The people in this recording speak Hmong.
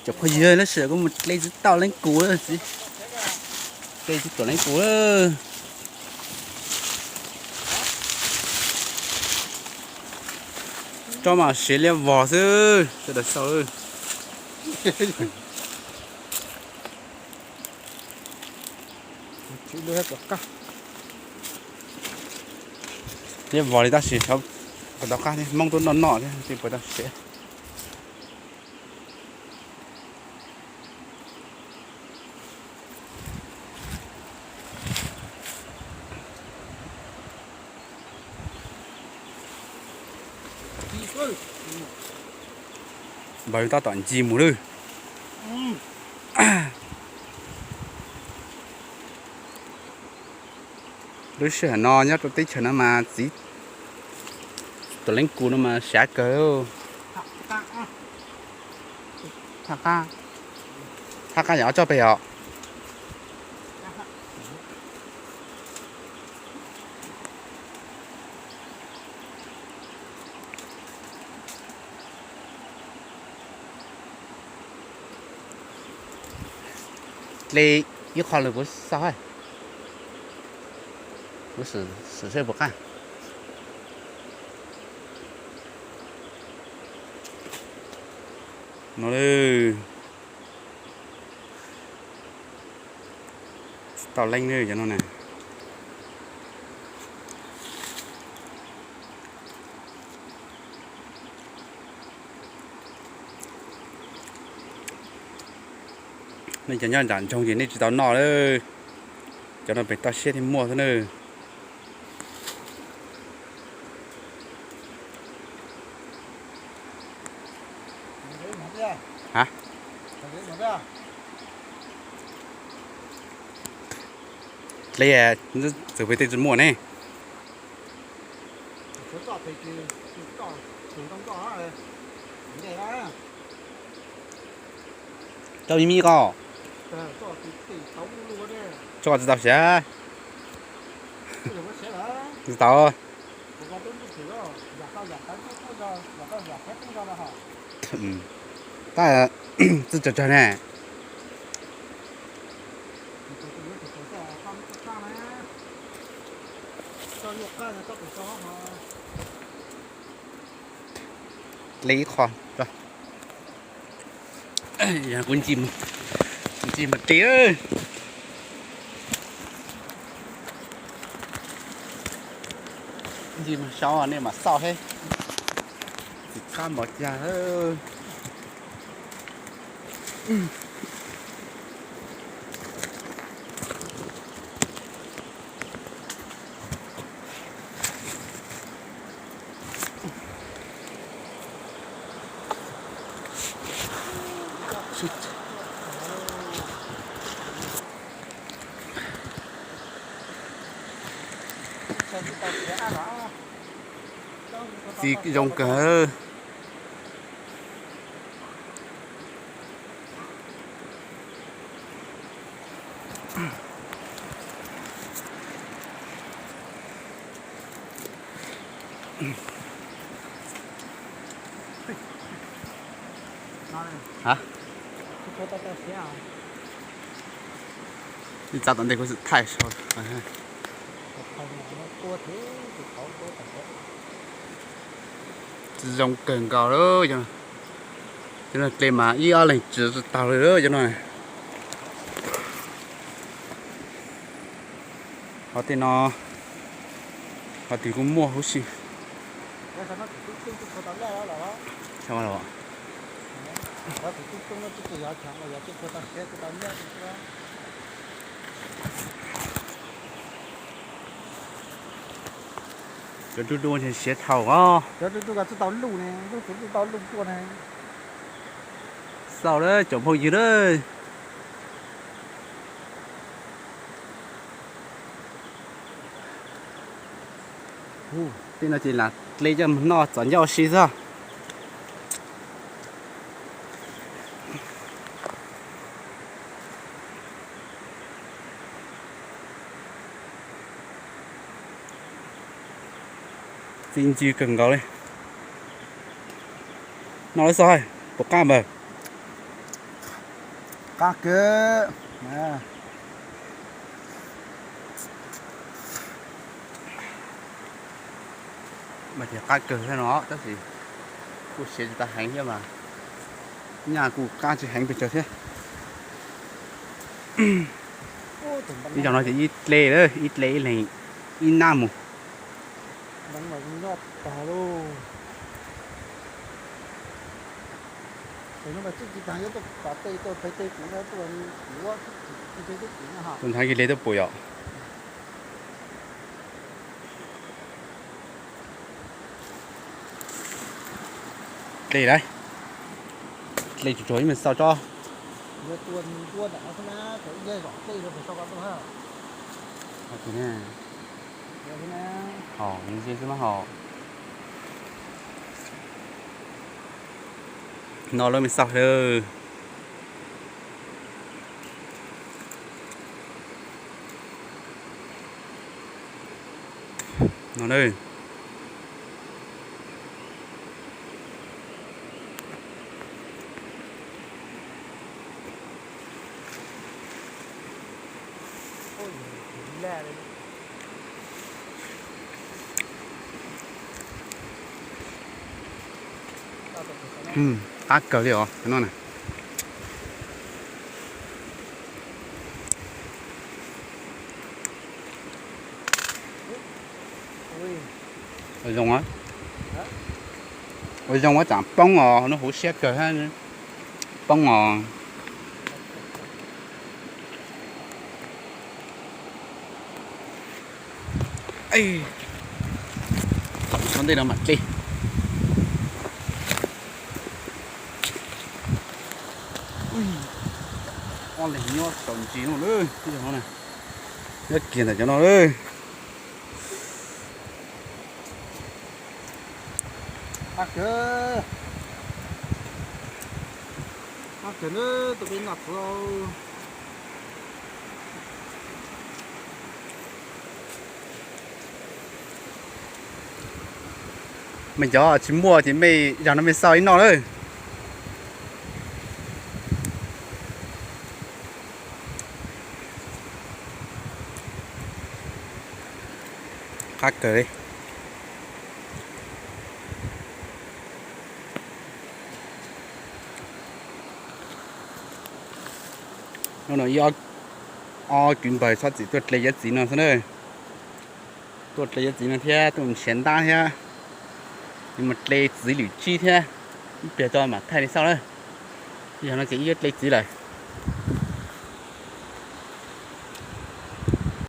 Cov phooj ywg, lub sij hawm kuv mus dle tsis tau leej kus lawm, dle tsis tau leej kus lawm. Tsob mas siav liab vog xwb, sawv daws xauj. Liab vog li tab sis xyov puas tau qab thiab, Hmoob tuaj noj noj thiab puas tau siav. Npawg tab tom ncig mus lawm. Lub sij hawm no nyob rau teb chaws no mas txiv tuam leej kus no mas siav kawg. Thaj qab, thaj qab yog ob tsob pem os. Dle ib qho lawm kuv xauj, kuv sim saib puas qab. No, tsis tau leej li cov no na. Nej cov nyob nram nroog ces nej tsis tau noj lawm. Cov no pem toj siab thiaj muaj xwb na. Dle, txawm pem tej tsis muaj ne. Coj me me ko. Tso tsis tau siav. Tsis tau. Tab txwj tsawg tsawg ne. Dle ib qho, kuv ncig mus dle. Ncig mus saib nej mam xauj seb tsis qab npaum cas. Txiv zoo kawg. Ib txav tom ntej kuv thaij sau. Zoo kawg nkaus lawm. Cov no dle mas ib ob leeg tsiv tsis tau li cov no. Qhov tej no, qhov twg kuj muaj huv si. Cov dub dub siav dhau os. Cov dub dub tsis tau luj ne, tsis tau luj tuaj ne. Xauj lawm cov phooj ywg lawm. Tej no ces lam dle coj mus noj txom nyab ua si xwb. Txi ncw kawg nkaus li. Noj lawm xwb, puas qab npawg? Qab kawg. Mas tias qab kawg thiab no tab sis kuj siav tsis tau heev thiab mas, nyaj kuj qab tsis heev pes tsawg thiab. Ib zaug no ces ib dle lawm, ib dle ib leeg ib nab mus. Tus ntxhais kiag dle tuaj pum yom. Dle lawm. Dle tsuag tsuag ib me xauj tsob. Haus xwb mas haus. No lawm me xauj lawm. No na. Qab kawg li os cov no na. Ua zoo, ua zoo ua tsaam poob os, hnub huv siab kawg, poob os. Tom ntej no mam dle. Ob leeg nyob tsaus ntsis no lawm, nyob kiag ntawm cov no lawm. Qab kawg, qab kawg na, tuaj peb noj txhuv. Mej cov tsis muaj ces mej zaum no mej xauj ib noj lawm. Qab kawg li. Hnub no ib ob kwv npawg txhob txwm tuaj dle cov txiv no xwb na. Tuaj dle cov txiv no thiab tuaj nrhiav ntab thiab, yuav mus dle txiv lwm tsib thiab, ib pliag tso mam thaij li xauj lawm. Yog no ces ib yuav dle txiv lawm.